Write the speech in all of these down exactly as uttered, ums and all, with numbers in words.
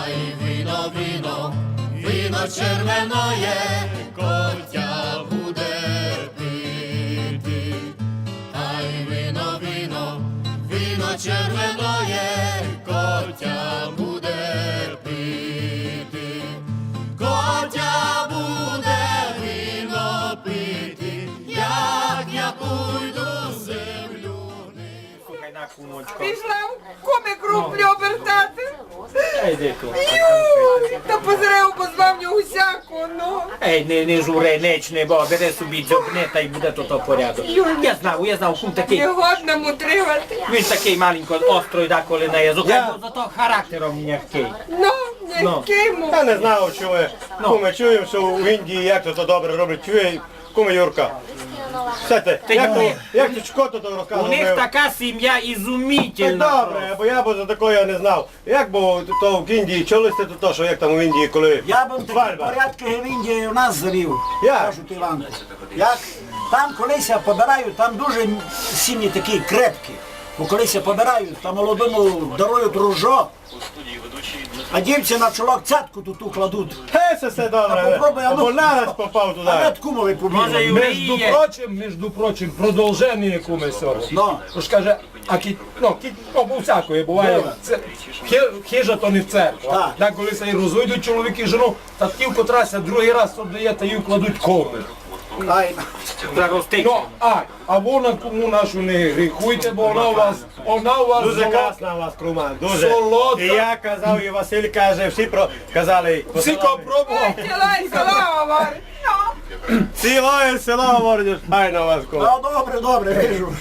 Ай, вино, вино, вино червеноє, котя буде пити. Ай, вино, вино, вино червеноє, котя буде пити. Котя буде вино пити, як я пойду з землю. Слухай, на, кумочко. Пішла, куми, круплі обертати. Ей, де ту? Юй, та позирай, обозвав нього усяко, ну. Ей, не, не журе, нич не, бо бере собі дзьобне, та й буде то, то порядок. Юй. Я знав, я знав, кум такый. Не годна му тривати. Він такый маленько острый даколи на язык, я, бо зато характером мягкый. Ну, мягкый му. Я не знав, што вы, ну, куме, чуєм, што в Індії як то, то добре роблять, чує, куме Юрка. Слухайте, як то, як то чко то, то розказував? У них така сім'я ізумітельна. Та добре, бо я бо за такого я не знав. Як бо то в Індії, чули сте то, то, што як там у Індії, коли свадьба? Я бым такі порядкы в Індії у нас завів, як? Кажу ти, Іванку. Як там колись я побираю, там дуже сім'ї такі крепкі. Бо колись я побираю, там молодому дарують ружо, а дівці на чоло цятку туту кладуть. Гей, се, се добре. Та попробуй, а ну. Бо нараз попав туды. А не кумові побігли. Между прочим, между прочим, продовженіє, куме, сього. Ну. Тож каже, а кі-, ну, кі-, ну, бо всякоє буває. Добре. Це хи-, хижа то не церква. Так. Так, коли ся й розойдуть чоловік і жона, та тілько треба ся другый раз оддає, та їй кладуть коврик. Ай. Заростить. Ну, ай. А вы на куму нашу не гріхуйте, бо она у вас, она у вас дуже класна у вас кума, дуже. Солодка. І я казав, і Василь каже, всі про-, казали. Всі, ко пробовав. Село, село говорить. Ну. Цілоє село говорить, файна у вас кума. Ну, добре, добре, вижу.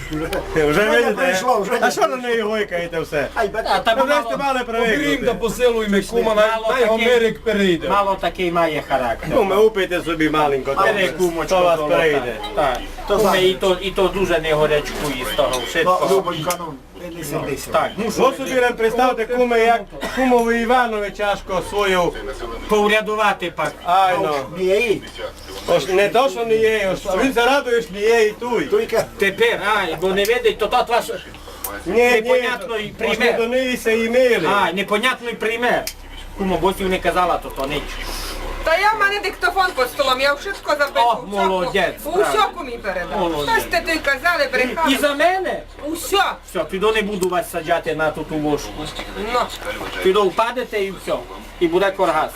Вже видите? Прийшло, вже. А што на неї гойкаєте все? Ай, бе-, а та вже сте мали привикнути. Берім да посилуєме кума, най, най го Мирик перейде. Мало такый має характер. Ну, ми упийте собі маленько, то, то вас перейде. Так. Куме, і то, і то дуже не горячкує з того вшытко. Ну, любонько, ну, не сердися. Так, ну, што вы собі лем представте, куме, як кумови Іванови тяжко свою поврядувати пак. Айно. Ож не то, што не є, ож він ся радує, ож не є і туй. Тепер, ай, бо не видить, то тот ваш непонятный пример. Ні, ні, ож не до неї ся і мили. Ай, непонятный пример. Кумо, бо сі не казала, то, то нич. Та я, в мене диктофон під столом, я вшытко запишу. О, молодець, усьо, правильно. Усьо кумі передала. Молодець. Што сте туй казали, брехали. І, і за мене? Усьо. Всьо, піду, не буду вас саджати на ту, ту ложку. Ну. Піду, впадете і всьо. І буде коргас.